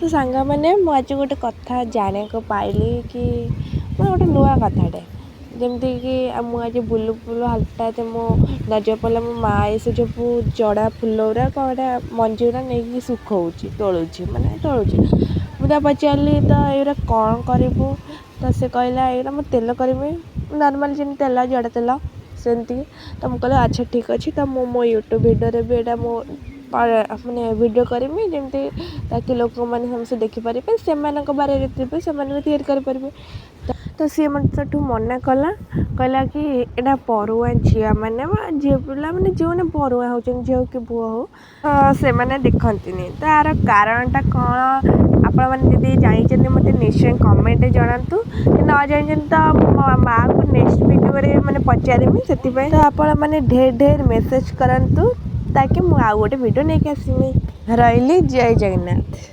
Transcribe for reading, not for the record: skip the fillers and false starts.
ତ ସାଙ୍ଗମାନେ, ମୁଁ ଆଜି ଗୋଟେ କଥା ଜାଣିବାକୁ ପାଇଲି କି ମାନେ ଗୋଟେ ନୂଆ କଥାଟେ, ଯେମିତିକି ମୁଁ ଆଜି ବୁଲୁ ବୁଲୁ ହଠାତ୍ ମୋ ନଜର ପଡ଼ିଲା, ମୋ ମା' ଏ ସେ ସବୁ ଜଡ଼ା ଫୁଲ ଗୁଡ଼ା କ'ଣ ଏଇଟା ମଞ୍ଜି ଗୁଡ଼ା ନେଇକି ଶୁଖଉଛି, ତୋଳୁଛି, ମାନେ ତୋଳୁଛି। ମୁଁ ତାକୁ ପଚାରିଲି, ତ ଏଗୁଡ଼ା କ'ଣ କରିବୁ? ତ ସେ କହିଲା, ଏଇଟା ମୁଁ ତେଲ କରିବି, ନର୍ମାଲ୍ ଯେମିତି ତେଲ, ଜଡ଼ା ତେଲ ସେମିତି। ତ ମୁଁ କହିଲି, ଆଚ୍ଛା ଠିକ୍ ଅଛି। ତ ମୁଁ ମୋ ୟୁଟ୍ୟୁବ୍ ଭିଡ଼ିଓରେ ବି ଏଇଟା ମୁଁ ମାନେ ଭିଡ଼ିଓ କରିମି, ଯେମିତି ତାକି ଲୋକମାନେ ସମସ୍ତେ ଦେଖିପାରିବେ, ସେମାନଙ୍କ ବାରିରେ ଥିବେ, ସେମାନେ ବି ତିଆରି କରିପାରିବେ। ତ ସିଏ ମୋତେ ସେଠୁ ମନା କଲା, କହିଲା କି ଏଇଟା ପରୁଆଁ ଝିଅମାନେ ବା ଝିଅ ପିଲା, ମାନେ ଯେଉଁମାନେ ପରୁଆଁ ହେଉଛନ୍ତି, ଝିଅ କି ପୁଅ ହଉ, ସେମାନେ ଦେଖନ୍ତିନି। ତ ଆର କାରଣଟା କ'ଣ? ଆପଣମାନେ ଯଦି ଜାଣିଛନ୍ତି, ମୋତେ ନିଶ୍ଚୟ କମେଣ୍ଟରେ ଜଣାନ୍ତୁ। ନ ଜାଣିଛନ୍ତି ତ ମୋ ମାଆକୁ ନେକ୍ସଟ ଭିଡ଼ିଓରେ ମାନେ ପଚାରିବି। ସେଥିପାଇଁ ତ ଆପଣମାନେ ଢେର ଢେର ମେସେଜ୍ କରନ୍ତୁ, ତାକି ମୁଁ ଆଉ ଗୋଟେ ଭିଡ଼ିଓ ନେଇକି ଆସିବି। ରହିଲି, ଜୟ ଜଗନ୍ନାଥ।